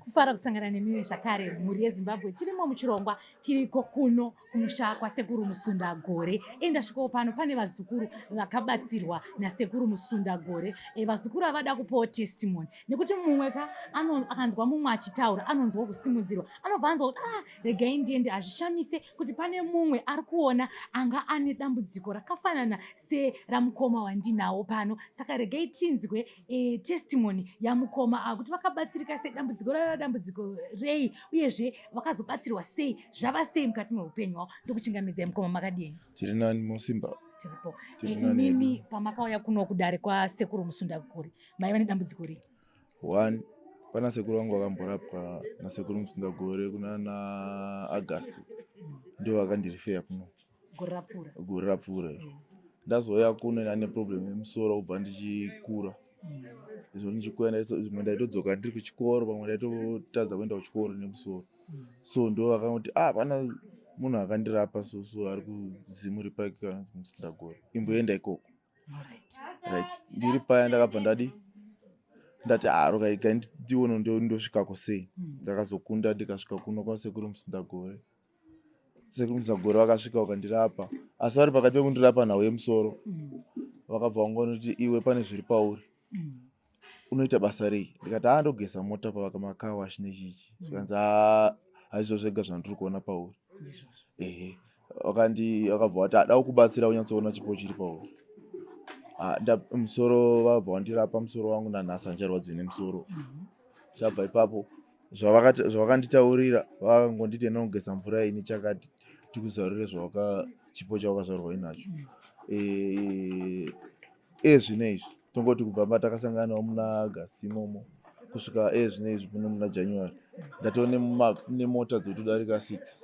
Kufara kusangana nemi zvakare mhuri yeZimbabwe. Tirimo muchirongwa tiriko kuno kumusha kwaSekuru Musundagore. Ndasvikawo pano pane vazukuru vakabatsirwa naSekuru Musundagore. Vazukuru avada kupawo testimony nekuti mumwe ka akanzwa mumwe achitaura anonzwa kusimudzirwa, anobva anzwa kuti ah, regai ndiende. Hazvishamise kuti pane mumwe ari kuona anga ane dambudziko rakafanana seramukoma wandinawo pano. Saka regai tinzwe testimony yamukoma ava kuti vakabatsirika sei, dambudziko raiva dambudziko rei, uyezve vakazobatsirwa sei, zvava sei mukati meupenyu hwavo. Ndokuchingamidzai mukoma, makadini? Tiri nani musimba. Tiripo. Imimi pamakauya kuno kudare kwaSekuru Musundagore maiva nedambudziko rei? One, pana sekuru vangu vakamborapwa naSekuru Musundagore kuna na August, ndo vakandirifeya kuno. Gore rapfuura? Gore rapfuura iro. Ndazouya kuno ine problem yemusoro kubva ndichikura. Izvo ndichikuenda, zvimwe ndaitodzoka ndiri kuchikoro, pamwe ndaitotadza kuenda kuchikoro nemusoro. So ndo vakangoti, ah, pana munhu akandirapa so ari kuZimuri Park anonzi Musundagore, imboenda ikoko. Right, ndiri paya ndakabva ndadi ndati, ah, rokai ndione ndosvikako sei. Ndakazokunda ndikasvika kuno kwaSekuru Musundagore. Sekuru Musundagore vakasvika vakandirapa, asi vari pakati pekundirapa nhau yemusoro vakabva vangonoti, "Iwe, pane zviri pauri. Unoita basa rei?" Ndikati, "Haa, ndogeza mota pamacar wash nechichi." Zvikanzi, "Haa, hazvizvo zvega zvandiri kuona pauri." Ehe, vakabva vati, "Ada kukubatsira unyatsoona chipo chiri pauri." Musoro vabva vandirapa musoro wangu, nanhasi handicharwadziwi nemusoro. Tabva ipapo, zvavakanditaurira, vakangonditi, "Enda unogeza mvura ini chakati tikuzarure zvawaka chipo chawakazvarwa inacho." Ezvino izvi tongoti kubva patakasanganawo muna August imomo kusvika ezvino izvi muno muna January, ndatoo nemota dzotodarika 6.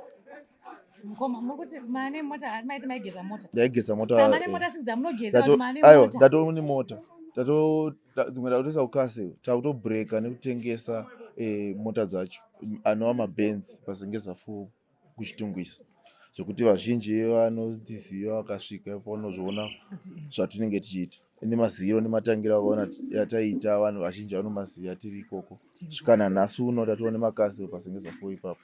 Mukoma, muri kuti mane mota? Maiti maigeza mota? Ndaigeza mota. Saka mane mota 6 dzamunogeza? Mane Aiwa, mota? Ndatoo nemota, dzimwe ndakutoisa kukase, takutobhureka nekutengesa mota dzacho, anova maBenz paZengeza 4 kuChitungwiza, zvekuti vazhinji vanotiziva vakasvika ipo vanozviona zvatinenge tichiita nemaziro nematangiro akaona yataiita. Vanhu vazhinji vanomaziva tiri ikoko svika nanhasi uno, tatova nemakase paZengeza 4 ipapo.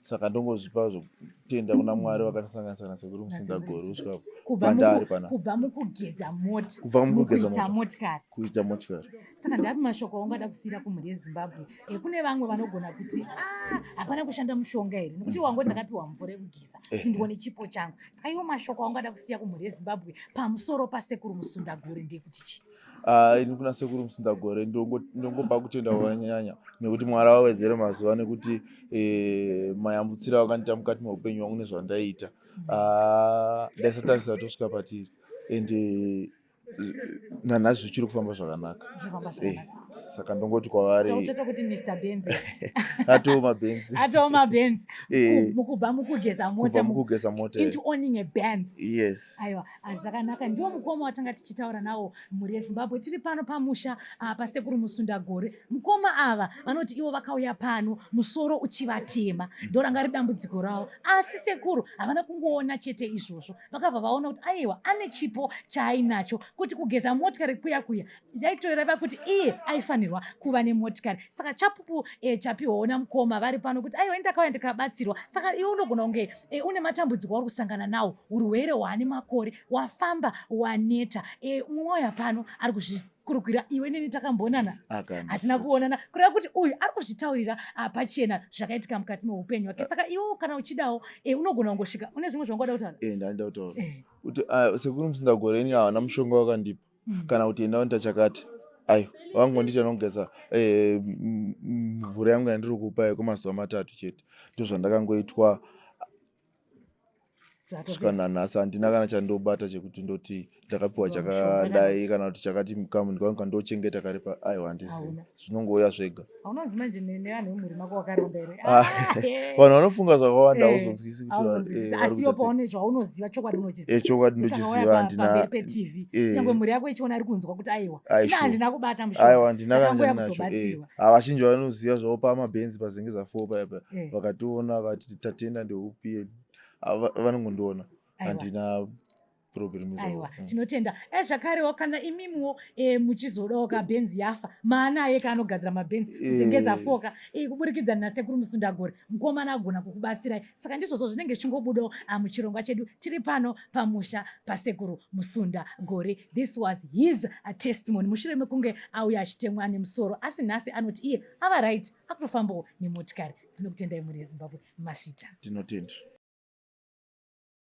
Saka ndongozvipa zvokutenda kuna Mwari vakandisanganisa naSekuru Musundagore kusvika pandari pana. Kubva mukugeza mota? Kubva mukugeza mukuita motikari. Kuita motikari. Saka ndapi mashoko aungada kusiyira kumhuri yeZimbabwe? Kune vamwe vanogona kuti, ah, hapana kushanda mushonga here, nekuti wangoti ndakapiwa mvura yekugeza kuti ndione chipo changu. Saka iwo mashoko aungada kusiya kumhuri yeZimbabwe pamusoro paSekuru Musundagore ndekuti chii? Ah, ini kuna Sekuru Musundagore ndongopa kutenda kwakanyanya nekuti Mwari avawedzere mazuva, nekuti mayambutsiro akandiita mukati meupenyu hwangu nezvandaiita. Ah, ndaisatarisira tosvika patiri, ende nanhasi zvichiri kufamba zvakanaka. Zvichifamba zvakanaka. Saka ndongoti kwavari Tautoto kuti Mr Benz. Atoo maBenz. Atoo maBenz. Mukubva mukugeza mota Kubva mukugeza mota into owning a Benz. Yes. Aiwa, zvakanaka. Ndiwo mukoma watanga tichitaura nawo, mhuri yeZimbabwe. Tiri pano pamusha paSekuru Musundagore. Mukoma ava vanoti ivo vakauya pano musoro uchivatema, ndoranga ri dambudziko ravo, asi sekuru havana kungoona chete izvozvo, vakabva vaona kuti aiwa, ane chipo chaainacho, kuti kugeza motikari kuya kuya yaitoreva kuti iye aifanirwa kuva nemotikari. Saka chapupu chapiwawo namukoma vari pano kuti aiwa, ndakauya ndikabatsirwa. Saka iwe unogona kunge une matambudziko auri kusangana nawo, urwere hwaane makore, wafamba waneta. Umwe wauya pano ari kuzvikurukwira, iwe neni takambonana? Akana. Hatina kuonana, kureva kuti uyu ari kuzvitaurira pachena zvakaitika mukati meupenyu hwake. Saka iwewo kana uchidawo unogona kungosvika. Une zvimwe zvawangada kutaura? Ndaida kutaura kuti, ah, Sekuru Musundagore ini havana mushonga wakandipa kana kuti enda unoita chakati. Aiwa, vangonditi anogeza mvura yangu yandiri kupa kwemazuva 3 chete. Ndozvandakangoitwa kusvika nanhasi. Handina kana chandobata chekuti ndoti ndakapiwa chakadai kana kuti chakati kamunhu kandochengeta kari pa. Aiwa, handizivi, zvinongouya zvega. Haunonzi manje nevanhu vemhuri mako wakaromba here? Ah, vanhu vanofunga zvakawanda. Hauzonzwisi kuti vari Asi kuita sei. paune zvaunoziva, chokwadi unochiziva. Chokwadi ndochiziva, handina Pamberi peTV, nyangwe mhuri yako ichiona, iri kunzwa kuti aiwa, Ai, ina sure. handina kubata mushonga. Aiwa, handina kana Ndakangouya chandinacho. kuzobatsirwa. Ah, vazhinji vanoziva zvavo pamaBenz paZengeza 4 paya paya. Vakationa vakati, "Tatenda ndeupi?" Vanongondiona. Aiwa. Handina. Problem. Aiwa, tinotenda. Zvakarewo kana imimiwo muchizodawo kabhenzi yafa, maanaye kaanogadzira mabhenzi kuzengeza foka kuburikidza naSekuru Musundagore, mukomana agona kukubatsirai. Saka ndizvozvo zvinenge zvichingobudawo muchirongwa chedu. Tiri pano pamusha paSekuru Musundagore. This was his testimony mushure mekunge auya achitemwa nemusoro, asi nhasi anoti iye ava right, akutofambawo nemotikari. Tinokutendai, mhuri yeZimbabwe. Masvita. Tinotenda.